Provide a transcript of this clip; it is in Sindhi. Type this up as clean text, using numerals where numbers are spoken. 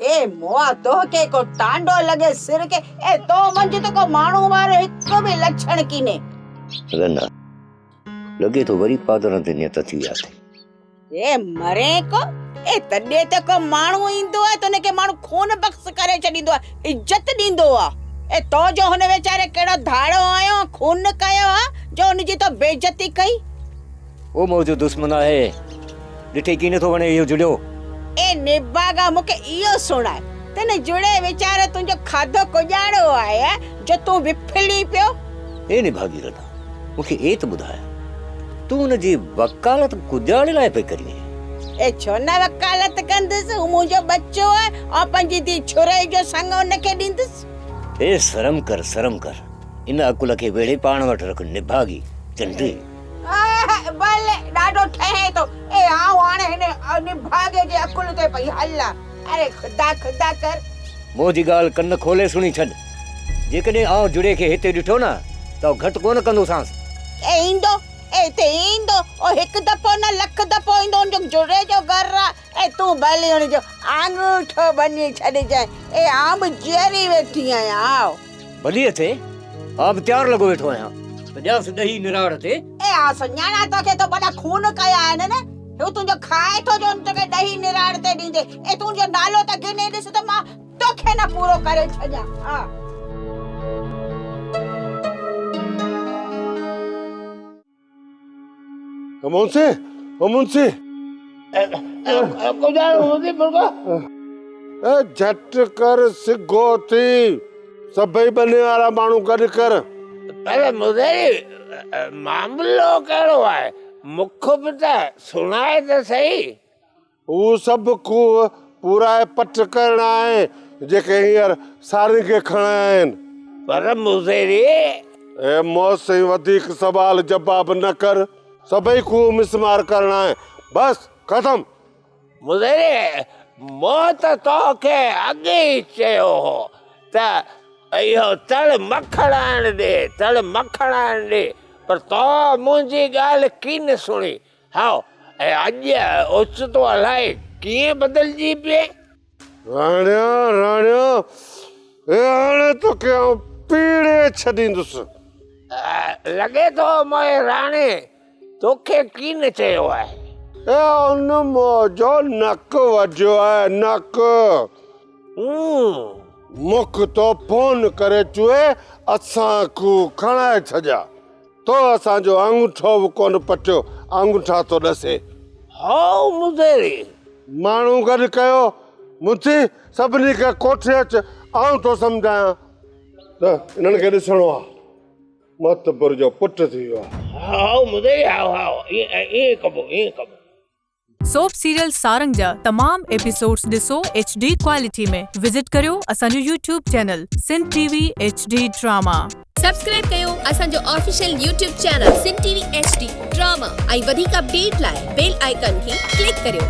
اي مئا توکي ڪو ٽانڊو لڳي سر کي، اي تو منجهه ته ڪو ماڻهو وارو هڪ به لڇڻ ڪينهي. رنا، لڳي ٿو وري پادرن تي نيت ٿي ويا اٿئي. اي مرين ڪو، اي تڏي ته ڪو ماڻهو ايندو آهي ته ان کي ماڻهو خون بخش ڪري ڇڏيندو آهي، عزت ڏيندو آهي. اي تو جو هن ويچاري ڪهڙو ڌاڙو هنيو ۽ خون ڪيو آهي جو ان جي تو بيعزتي ڪئي. هو منهنجو دشمن آهي. ڏٺي ڪين ٿو وڻي اهو جڙيو. اي نڀاڳا مون کي اهو سڻاء ته هن جڙي ويچاري تنهنجو کاڌو ڪڄاڙو آهي جو تون وڦلين پيو. اي نڀاڳي ردا مون کي اي ته ٻڌاء تون هن جي وڪالت ڪڄاڙي لاء پئي ڪرين؟ اي ڇو نه وڪالت ڪندس، هو منهنجو ٻچو آهي، آئون پنهنجي ڌيء ڇري جو سڱ ان کي ڏيندس. اي شرم ڪر شرم ڪر، ان عقل کي ويڙهي پاڻ وٽ رک نڀاڳي چنڊي. ڀلي ڏاڍو ٺهين ٿو. اي آئون هاڻي هن نڀاڳي جي عقل تي پئي هلان. اري خدا خدا ڪر. منهنجي ڳالهه ڪن کولي سڻي ڇڏ. جيڪڏهن آئون جڙي کي هتي ڏٺو نه ته آئون گهٽ ڪونه ڪندوسانس. اي ايندو، اي هتي ايندو. او هڪ دفعو نه لک دفعو ايندو. هن جو جڙي جو گهر آ. اي تون ڀلي هن جو آڱوٺو ڀڃي ڇڏجانء. اي آئون به جيئري ويٺي آهيان. آء. ڀلي اچي، آء به تيار لڳو ويٺو آهيان ته ڏيانس ڏهي نراڙ تي. اي آء سڃاڻان توکي، تو وڏا خون ڪيا آهن نه؟ هو تنهنجو کائي ٿو جو توکي ڏهي نراڙ تي ڏيندي. اي تون جو نالو ته گني ڏس ته مان توکي نه پورو ڪري ڇڏيان. ها. منشي، او منشي. ڪجاڻو هوندي مرغا. اي جهٽ ڪر سگهو ٿي، سڀئي ٻني وارا ماڻهو گڏ ڪر. پر مزيري معاملو ڪهڙو آهي، مک به ته سڻائي ته سهي. هو سڀ کوهه پورائي پٽ ڪرڻا آهن، جيڪي هينئر سارين کي کڻايا آهن. پر مزيري! اي محسن وڌيڪ سوال جواب نه ڪر، سڀئي کوهه مسمار ڪرڻا آهن، بس ختم. مزيري! مون ته توکي اڳي ئي چيو هو ته اهو تڙ مکڙائڻ ڏي، تڙ مکڙائڻ ڏي، پر تو منهنجي ڳالهه ڪين سڻي. هائو، ۽ اڄ اوچتو الائي ڪيئن بدلجي پئين؟ راڻيا، راڻيا، اي هاڻي توکي آئون پيڙي ڇڏيندس. لڳي ٿو موئي راڻي توکي ڪين چيو آهي. اي ان منهنجو نڪ وڍيو آهي، نڪ. مک تو فون ڪري چوئي اسان کوهه کڻائي ڇڏيا. تو اسان جو آڱوٺو به ڪونه پٽيو، آڱوٺا ٿو ڏسي. هائو مزيري! ماڻهو گڏ ڪيو، منشي سڀني کي ڪوٺي اچ، آئون ٿو سمجهايان ته انهن کي ڏسڻو آ. معتبر جو پٽ ٿي ويو آ. هائو مزيري هائو هائو، ائين ڪبو، ائين ڪبو. سوپ سيريل سارنگ جا تمام ايپيسوڊز ڏسو ايڇ ڊي ڪوالٽي ۾ وزٽ ڪريو اسان جو YouTube channel Sindh T V H D drama. Subscribe ڪيو اسان جو official YouTube channel Sindh T V H D drama ۽ وڌيڪ اپڊيٽ لاء بيل آئيڪان کي ڪلڪ ڪريو.